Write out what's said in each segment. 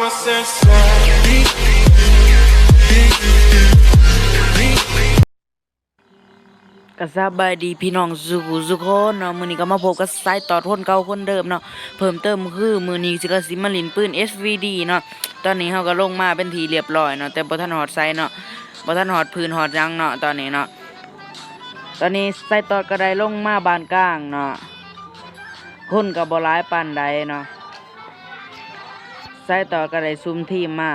ກໍສະບາຍດີພີ່ນ້ອງສູ່ຜູ້ສູ່ຄົນເນາະ, ມື້ນີ້ກໍມາພົບກັບສາຍຕອດຄົນເກົ່າຄົນເດີມເນາະ. ເພີ່ມເຕີມຄືມື້ນີ້ຊິ ກໍຊິມາຫຼິ້ນປືນ ເອສວີດີ ເນາະ. ຕອນນີ້ເຮົາກໍລົງມາເປັນທີ່ລຽບລ້ອຍເນາະ, ແຕ່ບໍ່ທັນຮອດໃສເນາະ, ບໍ່ທັນຮອດພື້ນຮອດຫຍັງເນາະ ຕອນນີ້ເນາະ. ຕອນນີ້ສາຍຕອດກໍໄດ້ລົງມາບ້ານກາງເນາະ, ຄົນກໍບໍ່ຫຼາຍປານໃດເນາະ. ສາຍຕອດກໍໄດ້ຊຸມທີມມາ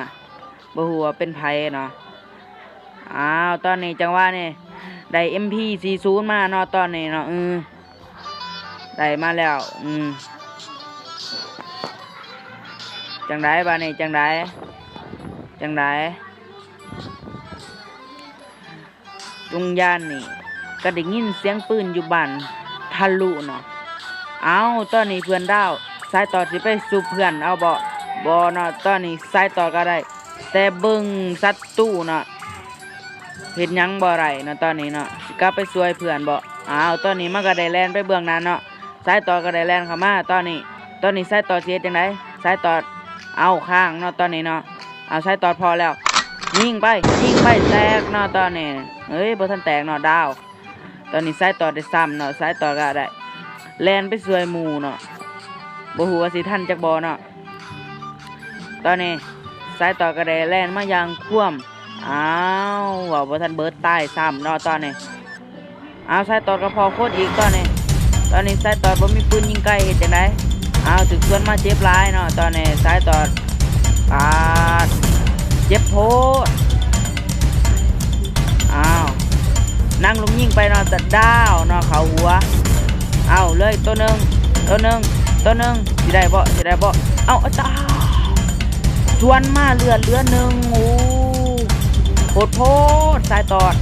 ບໍ່ຮູ້ວ່າເປັນໃຜເນາະ. ອ້າວ ຕອນນີ້ຈັງຫວະນີ້ໄດ້ ເອັມພີສີ່ສູນ ມາເນາະ ຕອນນີ້ເນາະ. ເອີ ໄດ້ມາແລ້ວ. ອືມ ຈັ່ງໃດບາດນີ້ ຈັ່ງໃດ ຈັ່ງໃດ? ຈຸງຍານນີ້ ກໍໄດ້ຍິນສຽງປືນຢູ່ບ້ານທະລຸເນາະ. ເອົ້າ ຕອນນີ້ເພື່ອນດາວ ສາຍຕອດຊິໄປຊຸບເພື່ອນເອົາບໍ່? ບໍ່ເນາະ, ຕອນນີ້ສາຍຕອດກໍໄດ້ແຕ່ເບິ່ງສັດຕູເນາະ, ເຮັດຫຍັງບໍ່ໄດ້ເນາະ ຕອນນີ້ເນາະ. ຊິກັບໄປຊ່ວຍເພື່ອນບໍ່? ອ້າວ ຕອນນີ້ມັນກໍໄດ້ແລ່ນໄປເບື້ອງໜ້າເນາະ. ສາຍຕອດກໍໄດ້ແລ່ນເຂົ້າມາຕອນນີ້. ຕອນນີ້ສາຍຕອດຊິເຮັດຈັ່ງໃດ? ສາຍຕອດ ເອົາ ຄ້າງເນາະ ຕອນນີ້ເນາະ. ເອົາ ສາຍຕອດພໍ້ແລ້ວ ຍິງໄປ ຍິງໄປ ແຕກເນາະ ຕອນນີ້. ເອີຍ ບໍ່ທັນແຕກເນາະ ດາວ. ຕອນນີ້ສາຍຕອດໄດ້ຊ້ຳເນາະ, ສາຍຕອດກໍໄດ້ແລ່ນໄປຊ່ວຍໝູ່ເນາະ, ບໍ່ຮູ້ວ່າຊິທັນຈັກບໍ່ເນາະ. ຕອນນີ້ສາຍຕອດກໍໄດ້ແລ່ນມາຢ່າງຄວາມ ອ້າວ ເວົ້າບໍ່ທັນເບິດ ຕາຍຊ້ຳເນາະ ຕອນນີ້. ອ້າວ ສາຍຕອດກໍພໍ້ຄົນອີກຕອນນີ້. ຕອນນີ້ສາຍຕອດບໍ່ມີປືນຍິງໄກ ເຮັດຈັ່ງໃດ? ອ້າວ ຖືກສວນມາເຈັບຫຼາຍເນາະ ຕອນນີ້ສາຍຕອດ. ປາດ ເຈັບໂພດ. ອ້າວ ນັ່ງລົງຍິງໄປເນາະ ດາວເນາະ ເຂົ້າຫົວ. ເອົາເລີຍ ໂຕໜຶ່ງ ໂຕໜຶ່ງ ໂຕໜຶ່ງ ຊິໄດ້ບໍ່ ຊິໄດ້ບໍ່? ເອົາ ເອົາ ຕາຍ ສວນມາເລືອດເຫຼືອໜຶ່ງ. ໂອ້ ໂຫດໂພດ ສາຍຕອດ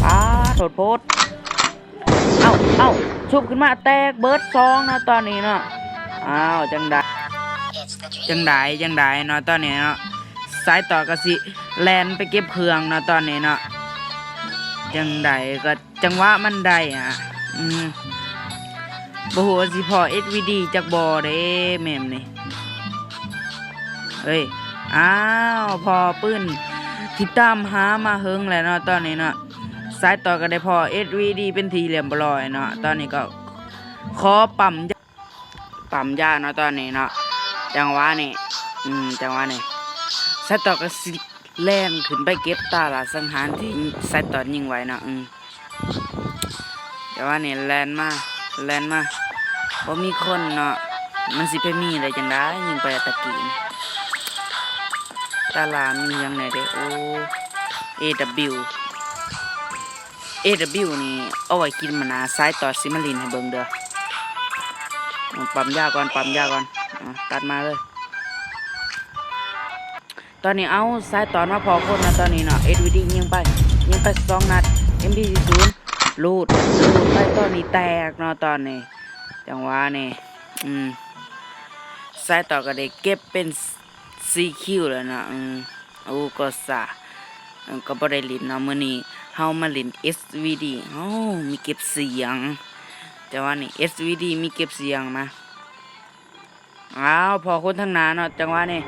ປາດ ໂຫດໂພດ. ເອົາ ເອົາ ຊຸບຂຶ້ນມາ ແຕກເບີດສອງເນາະ ຕອນນີ້ເນາະ. ອ້າວ ຈັ່ງໃດ ຈັ່ງໃດ ຈັ່ງໃດເນາະ ຕອນນີ້ເນາະ. ສາຍຕອດກໍຊິແລ່ນໄປເກັບເຄື່ອງເນາະ ຕອນນີ້ເນາະ. ຈັ່ງໃດກໍ ຈັງຫວະມັນໄດ້ອະ. ອືມ ບໍ່ຮູ້ວ່າຊິພໍ້ ເອສວີດີ ຈັກບໍ່ເດ້ ແມ່ມນີ້. ເອີຍ ອ້າວ ພໍ້ປືນທີ່ຕາມຫາມາເຫິງແລ້ວເນາະ ຕອນນີ້ເນາະ. ສາຍຕອດກໍໄດ້ພໍ້ ເອສວີດີ ເປັນທີ່ລຽບລ້ອຍເນາະ. ຕອນນີ້ກໍຂໍປ້ຳ ປ້ຳຢາເນາະ ຕອນນີ້ເນາະ. ຈັງຫວະນີ້ ອືມ ຈັງຫວະນີ້ ສາຍຕອດກໍຊິແລ່ນຂຶ້ນໄປເກັບຕາລາງສັງຫານທີ່ສາຍຕອດຍິງໄວ້ເນາະ. ອືມ ຈັງຫວະນີ້ແລ່ນມາ ແລ່ນມາ ບໍ່ມີຄົນເນາະ, ມັນຊິໄປມີໄດ້ຈັ່ງໃດ ຍິງໄປຕະກີ້. ຕາລາງມີຫຍັງແດ່ເດ? ໂອ້ ເອດັບເບິວ ເອດັບເບິວນີ້ເອົາໄວ້ກິນມານາ, ສາຍຕອດຊິມາຫຼິ້ນໃຫ້ເບິ່ງເດີ້. ປ້ຳຢາກ່ອນ ປ້ຳຢາກ່ອນ. ອາ ຕັດມາເລີຍ. ຕອນນີ້ ເອົາ ສາຍຕອດມາພໍ້ຄົນເນາະ ຕອນນີ້ເນາະ. ເອສວີດີ ຍິງໄປ ຍິງໄປສອງນັດ. ເອັມພີສີ່ສູນ ລູດ ລູດໄປ ຕອນນີ້ແຕກເນາະ ຕອນນີ້. ຈັງຫວະນີ້ ອືມ ສາຍຕອດກໍໄດ້ເກັບເປັນ ສີ່ຄິວແລ້ວເນາະ. ອືມ ໂອ ກໍສາ ເອີ ກໍບໍ່ໄດ້ຫຼິ້ນເນາະ. ມື້ນີ້ເຮົາມາຫຼິ້ນ ເອສວີດີ ເຮົາມີເກັບສຽງ. ແຕ່ວ່ານີ້ ເອສວີດີ ມີເກັບສຽງມາ. ອ້າວ ພໍ້ຄົນທາງໜ້າເນາະ. ຈັງຫວະນີ້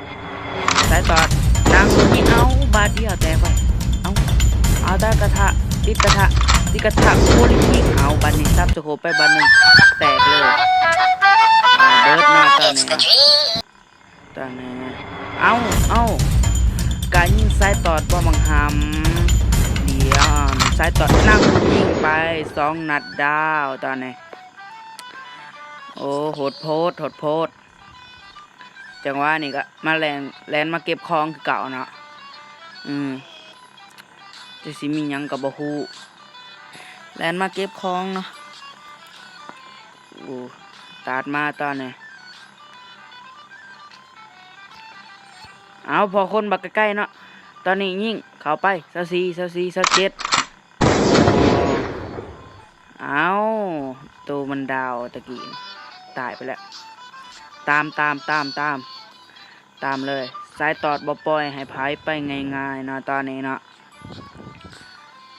ສາຍຕອດ ນັ່ງລົງຍິງ ເອົາ ບາດດຽວແຕກໄປ. ເອົາ ເອົາ ຕາກະທະ ຕິດກະທະ ຕິດກະທະ ໂຄລິງຍິງ. ເອົາ ບາດນີ້ ສັບສະໂຄບໄປບາດໜຶ່ງ ແຕກເລີຍ. ເບິດເນາະ ຕອນນີ້ເນາະ. ຕອນນີ້ ເອົ້າ ເອົ້າ ກະຍິງສາຍຕອດບໍ່ບັງຫຳ. ດຽວ ສາຍຕອດນັ່ງຍິງໄປສອງນັດດາວຕອນນີ້. ໂອ້ ໂຫດໂພດ ໂຫດໂພດ. ຈັງຫວະນີ້ກະມາແລ່ນ ແລ່ນມາເກັບຂອງຄືເກົ່າເນາະ. ອືມ ແຕ່ຊິມີຫຍັງກໍບໍ່ຮູ້ ແລ່ນມາເກັບຂອງເນາະ. ໂອ້ ຕາດມາຕອນນີ້. ເອົາ ພໍ້ຄົນບັກໃກ້ໆເນາະ. ຕອນນີ້ຍິງເຂົ້າໄປ ຊາວສີ່ ຊາວສີ່ ຊາວເຈັດ. ເອົາ ໂຕມັນດາວຕະກີ້ ຕາຍໄປແລ້ວ. ຕາມ ຕາມ ຕາມ ຕາມ ຕາມເລີຍ. ສາຍຕອດບໍ່ປ່ອຍໃຫ້ໃຜໄປງ່າຍໆເນາະ ຕອນນີ້ເນາະ.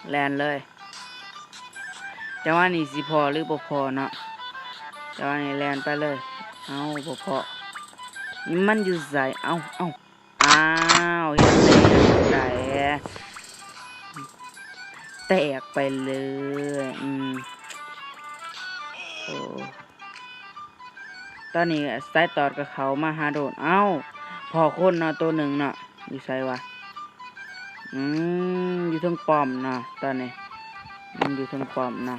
ແລ່ນເລີຍ. ຈັງຫວະນີ້ຊິພໍ້ຫຼືບໍ່ພໍ້ເນາະ. ຈັງຫວະນີ້ແລ່ນໄປເລີຍ. ເອົ້າ ບໍ່ພໍ້. ມັນຢູ່ໃສ? ເອົ້າ ເອົ້າ ອ້າວ ເຮັດແຕກໄດ້ ແຕກໄປເລີຍ. ອືມ ໂອ້ ຕອນນີ້ສາຍຕອດກໍເຂົ້າມາຫາໂດດ. ເອົ້າ ພໍ້ຄົນເນາະ ໂຕໜຶ່ງເນາະ. ຢູ່ໃສວະ? ອືມ ຢູ່ເທິງປ້ອມເນາະ ຕອນນີ້ ມັນຢູ່ເທິງປ້ອມເນາະ.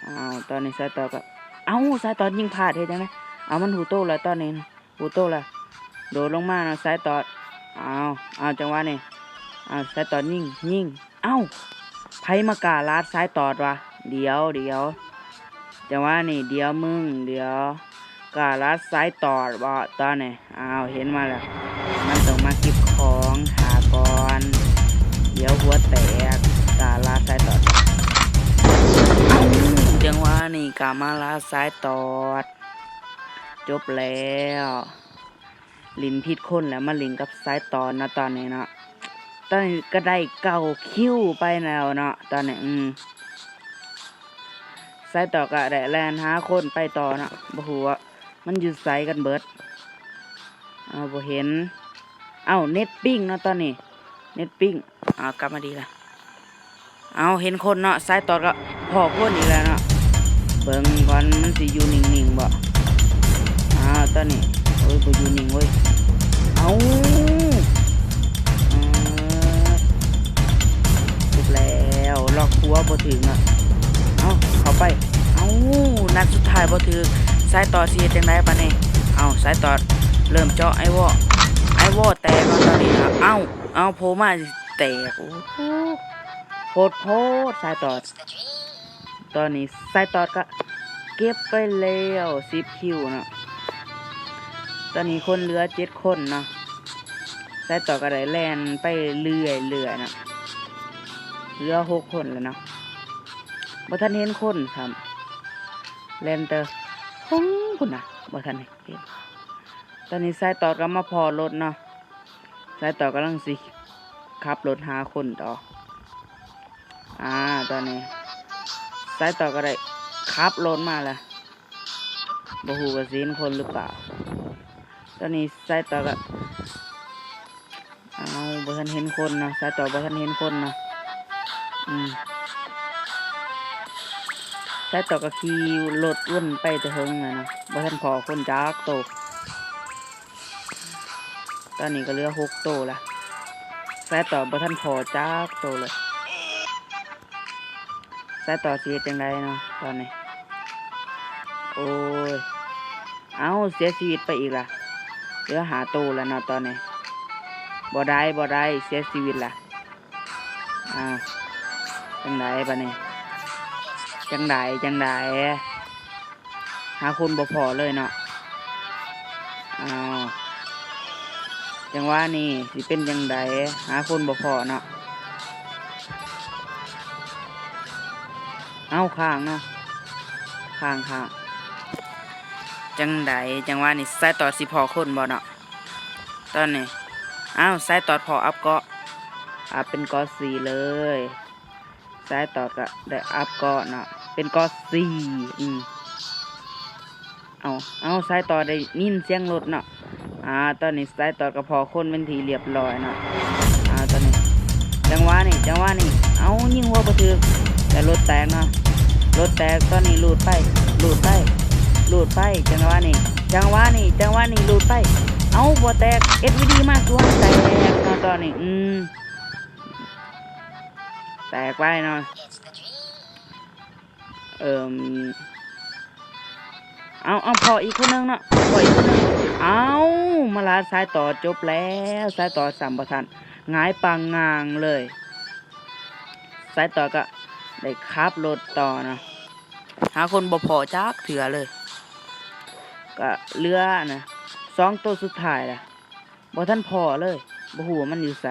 ອ້າວ ຕອນນີ້ສາຍຕອດກໍ ເອົ້າ ສາຍຕອດຍິງພາດ ເຮັດຈັ່ງໃດ? ເອົາ ມັນຮູ້ໂຕແລ້ວຕອນນີ້ນະ ຮູ້ໂຕແລ້ວ ໂດດລົງມານະສາຍຕອດ. ອ້າວ ອ້າວ ຈັງຫວະນີ້ ອ້າວ ສາຍຕອດຍິງ ຍິງ ເອົ້າ ໃຜມາກ້າລາດສາຍຕອດວະ? ດຽວ ດຽວ ຈັງຫວະນີ້ ດຽວມຶງ ດຽວ ກ້າລາດສາຍຕອດບໍຕອນນີ້? ອ້າວ ເຫັນມາແລ້ວ ມັນຕ້ອງມາເກັບຂອງຖ້າກ່ອນ ດຽວຫົວແຕກ ກ້າລາດສາຍຕອດ. ເອົ້າ ຈັງຫວະນີ້ກ້າມາລາດສາຍຕອດ ຈົບແລ້ວ. ຫຼິ້ນຜິດຄົນແລ້ວ ມາຫຼິ້ນກັບສາຍຕອດເນາະ ຕອນນີ້ເນາະ. ຕອນນີ້ກໍໄດ້ເກົ້າຄິວໄປແລ້ວເນາະ ຕອນນີ້. ອືມ ສາຍຕອດກໍໄດ້ແລ່ນຫາຄົນໄປຕໍ່ເນາະ ບໍ່ຮູ້ວ່າມັນຢູ່ໃສກັນເບິດ. ເອົາ ບໍ່ເຫັນ ເອົ້າ ເນັດປິງເນາະ ຕອນນີ້ ເນັດປິງ. ເອົາ ກັບມາດີລະ. ເອົາ ເຫັນຄົນເນາະ ສາຍຕອດກໍພໍ້ຄົນອີກແລ້ວເນາະ. ເບິ່ງກ່ອນ ມັນຊິຢູ່ນິ່ງໆບໍ? ອ້າວ ຕອນນີ້ ໂອ້ຍ ບໍ່ຢູ່ນິ່ງເວີຍ. ເອົ້າ ເອີ ຈົບແລ້ວ ລັອກຫົວບໍ່ຖືກເນາະ. ເອົ້າ ເຂົ້າໄປ ເອົ້າ ນັດສຸດທ້າຍບໍ່ຖືກ ສາຍຕອດຊິເຮັດຈັ່ງໃດບາດນີ້? ເອົ້າ ສາຍຕອດເລີ່ມເຈາະໄອວໍ ໄອວໍແຕກເນາະ ຕອນນີ້ເນາະ. ເອົ້າ ເອົາ ໂຜມາ ແຕກ ໂອ້ໂຫ ໂພດໂພດ ສາຍຕອດ. ຕອນນີ້ສາຍຕອດກໍເກັບໄປແລ້ວສິບຄິວເນາະ. ຕອນນີ້ຄົນເຫຼືອເຈັດຄົນເນາະ. ສາຍຕອດກໍໄດ້ແລ່ນໄປເລື້ອຍໆເນາະ ເຫຼືອຫົກຄົນແລ້ວເນາະ. ບໍ່ທັນເຫັນຄົນຊ້ຳ ແລ່ນແຕ່ພຸ້ນ ພຸ້ນນະ ບໍ່ທັນເຫັນ. ຕອນນີ້ສາຍຕອດກໍມາພໍ້ລົດເນາະ. ສາຍຕອດກຳລັງຊິຂັບລົດຫາຄົນຕໍ່. ອາ ຕອນນີ້ສາຍຕອດກໍໄດ້ຂັບລົດມາແລ້ວ ບໍ່ຮູ້ວ່າຊິເຫັນຄົນຫຼືເປົ່າ. ຕອນນີ້ສາຍຕອດກໍ ເອົ້າ ບໍ່ທັນເຫັນຄົນເນາະ ສາຍຕອດບໍ່ທັນເຫັນຄົນເນາະ. ອືມ ສາຍຕອດກໍຂີ່ລົດວົນໄປແຕ່ເຫິງແລ້ວເນາະ ບໍ່ທັນພໍ້ຄົນຈັກໂຕ. ຕອນນີ້ກໍເຫຼືອຫົກໂຕລະ ສາຍຕອດບໍ່ທັນພໍ້ຈັກໂຕເລີຍ. ສາຍຕອດຊິເຮັດຈັ່ງໃດເນາະຕອນນີ້? ໂອ້ຍ ເອົ້າ ເສຍຊີວິດໄປອີກລະ ເຫຼືອຫ້າໂຕລະເນາະຕອນນີ້. ບໍ່ໄດ້ ບໍ່ໄດ້ ເສຍຊີວິດລະ. ອ້າວ ຈັ່ງໃດບາດນີ້? ຈັ່ງໃດ ຈັ່ງໃດ? ຫາຄົນບໍ່ພໍ້ເລີຍເນາະ. ອ້າວ ຈັງຫວະນີ້ຊິເປັນຈັ່ງໃດ? ຫາຄົນບໍ່ພໍ້ເນາະ. ເອົ້າ ຄ້າງເນາະ ຄ້າງ ຄ້າງ. ຈັ່ງໃດ ຈັງຫວະນີ້ສາຍຕອດຊິພໍ້ຄົນບໍ່ເນາະ? ຕອນນີ້ ອ້າວ ສາຍຕອດພໍ້ອັບເກາະ ອັບເປັນເກາະສີ່ເລີຍ. ສາຍຕອດກໍໄດ້ອັບເກາະເນາະ ເປັນເກາະສີ່. ອືມ ເອົາ ເອົາ ສາຍຕອດໄດ້ຍິນສຽງລົດເນາະ. ອາ ຕອນນີ້ສາຍຕອດກໍພໍ້ຄົນເປັນທີ່ລຽບລ້ອຍເນາະ. ອາ ຕອນນີ້ ຈັງຫວະນີ້ ຈັງຫວະນີ້ ເອົາ ຍິງຫົວບໍ່ຖືກ ແຕ່ລົດແຕກເນາະ ລົດແຕກ. ຕອນນີ້ລູດໄປ ລູດໄປ ລູດໄປ ຈັງຫວະນີ້ ຈັງຫວະນີ້ ຈັງຫວະນີ້ ລູດໄປ ເອົາ ບໍ່ແຕກ ເອັສວີດີ ມາສວນ ແຕກເນາະຕອນນີ້. ອືມ ແຕກໄປເນາະ. ເອີ່ມ ເອົາ ເອົາ ພໍ້ອີກຄົນໜຶ່ງເນາະ ພໍ້ອີກຄົນໜຶ່ງ. ເອົາ ມາລາດສາຍຕອດ ຈົບແລ້ວ ສາຍຕອດຊ້ຳບໍ່ທັນ ຫງາຍປາງງາງເລີຍ. ສາຍຕອດກໍໄດ້ຂັບລົດຕໍ່ເນາະ ຫາຄົນບໍ່ພໍ້ຈັກເທື່ອເລີຍ. ກໍເຫຼືອນະ ສອງໂຕສຸດທ້າຍລະ ບໍ່ທັນພໍ້ເລີຍ ບໍ່ຮູ້ວ່າມັນຢູ່ໃສ.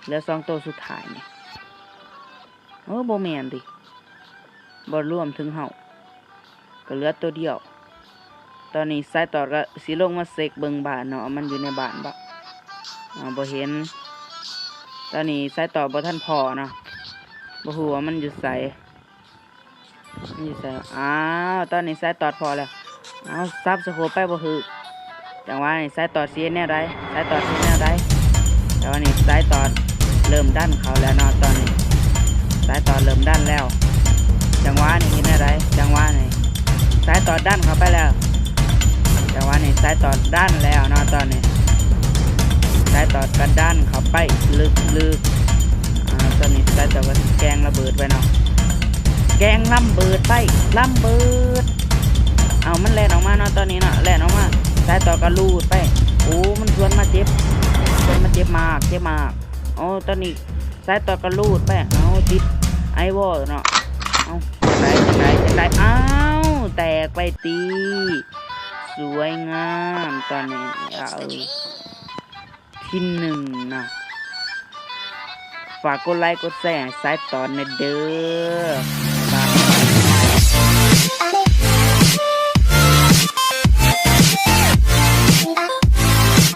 ເຫຼືອສອງໂຕສຸດທ້າຍນີ້ ເອີ ບໍ່ແມ່ນຕິ ບໍ່ລວມເຖິງເຮົາ ກໍເຫຼືອໂຕດຽວ. ຕອນນີ້ສາຍຕອດກໍຊິລົງມາເຊັກເບິ່ງບ້ານເນາະ ວ່າມັນຢູ່ໃນບ້ານບໍ່. ອາ ບໍ່ເຫັນ. ຕອນນີ້ສາຍຕອດບໍ່ທັນພໍ້ເນາະ ບໍ່ຮູ້ວ່າມັນຢູ່ໃສ ມັນຢູ່ໃສ. ອ້າວ ຕອນນີ້ສາຍຕອດພໍ້ແລ້ວ ເອົາ ສັບສະໂຄບໄປບໍ່ຖືກ. ຈັງຫວະນີ້ສາຍຕອດຊິເຮັດແນວໃດ? ສາຍຕອດຊິເຮັດແນວໃດ? ຈັງຫວະນີ້ສາຍຕອດເລີ່ມດັນເຂົ້າແລ້ວເນາະຕອນນີ້. ສາຍຕອດເລີ່ມດັນແລ້ວ. ຈັງຫວະນີ້ເຮັດແນວໃດ? ຈັງຫວະນີ້ສາຍຕອດດັນເຂົ້າໄປແລ້ວ. ຈັງຫວະນີ້ສາຍຕອດດັນແລ້ວເນາະຕອນນີ້. ສາຍຕອດກະດັນເຂົ້າໄປເລິກໆ. ອາ ຕອນນີ້ສາຍຕອດກະຊິແກ່ງລະເບີດໄປເນາະ. ແກ່ງລຳເບີດໄປ ລຳເບີດ. ເອົາ ມັນແລ່ນອອກມາເນາະຕອນນີ້ເນາະ ແລ່ນອອກມາ. ສາຍຕອດກະລູດໄປ. ໂອ້ ມັນຊວນມາເຈັບ ຊວນມາເຈັບມາກ ເຈັບມາກ. ໂອ້ ຕອນນີ້ສາຍຕອດກະລູດໄປ. ເອົາ ຕິດໄອວໍເນາະ. ເອົາ ຈັ່ງໃດ ຈັ່ງໃດ ຈັ່ງໃດ? ອ້າວ ແຕກໄປຕິ. ສວຍງາມຕອນນີ້ ເອີ ທີໜຶ່ງນະ. ຝາກກົດໄລກົດແຊໃຫ້ສາຍຕອນແດ່ເດີ. ບາຍບາຍ.